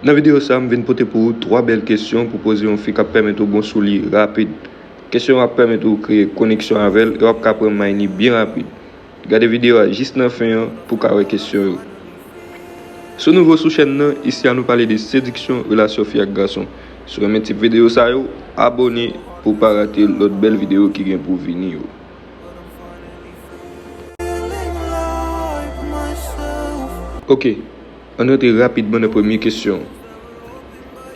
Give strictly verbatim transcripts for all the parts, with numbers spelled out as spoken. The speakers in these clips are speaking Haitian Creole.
Nan videyo sa, m vin pote pou ou twa bèl kesyon pou poze yon fi k ap pèmèt ou bon sou li rapid. Kesyon yo ap pèmèt ou kreye koneksyon avè l e w ap ka aprann manye li byen rapid. Gade videyo a jis nan fen an pou w ka wè kesyon yo. Si w nouvo sou chèn nan, isi a nou pale de sediksyon, relasyon fi ak gason. Si w renmen tip videyo sa yo, abòne pou w pa rate lòt bèl videyo ki gen pou vini yo. Ok, ann rantre rapidman nan premye kesyon an.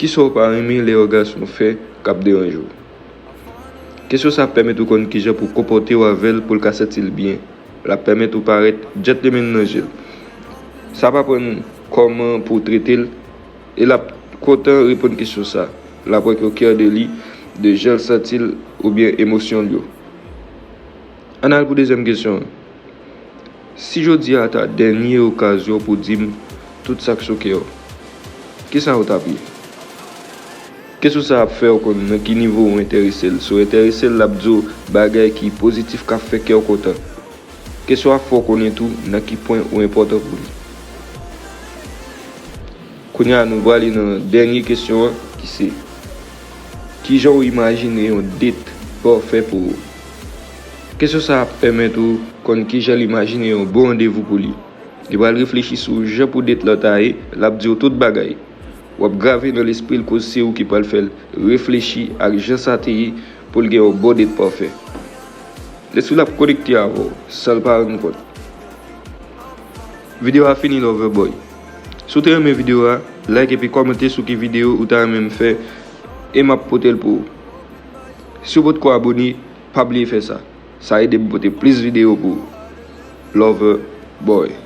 Kisa w pa renmen lè yon gason fè k ap deranje w? Kesyon sa ap pèmèt ou konn kijan pou w konpòte w avè l pou l ka santi l byen. L ap pèmèt ou parèt gentleman nan je l. Sa ap aprann kòman pou w trete l e l ap kontan reponn kesyon sa. L ap wè ke w care de li, de jan l santi l oubyen emosyon l yo. Ann al pou dezyèm kesyon an. Si jodi a ta dènye okazyon pou w di m tout sa k sou kè w, kisa w t ap ye? Kesyon sa a ap fè w konn nan ki nivo w enterese l. Si w enterese l, l ap di w bagay ki pozitif k ap fè kè w kontan. Kesyon a ap fè w konnen tou nan ki pwen ou enpòtan pou li. Kounye a, nou prale nan dènye kesyon an, ki se, kijan w imajine yon date pafè pou ou? Kesyon sa a ap pèmèt ou konn kijan l imajine yon bon randevou pou li. Li pral reflechi sou jan pou date lan ta ye, l ap di w tout bagay. W ap grave nan lespri l koz se ou ki pral fè l reflechi ak jan sa te ye pou l gen yon bon date pafè. Lespri l ap konekte avè w san l pa rann kont. Videyo a fini, Lover Boy. Si w te renmen videyo a, like epi kòmante sou ki videyo ou ta renmen m fè e m ap pote l pou ou. Si w potko abòne, pa bliye fè sa. Sa ede m pote plis videyo pou ou. Lover Boy.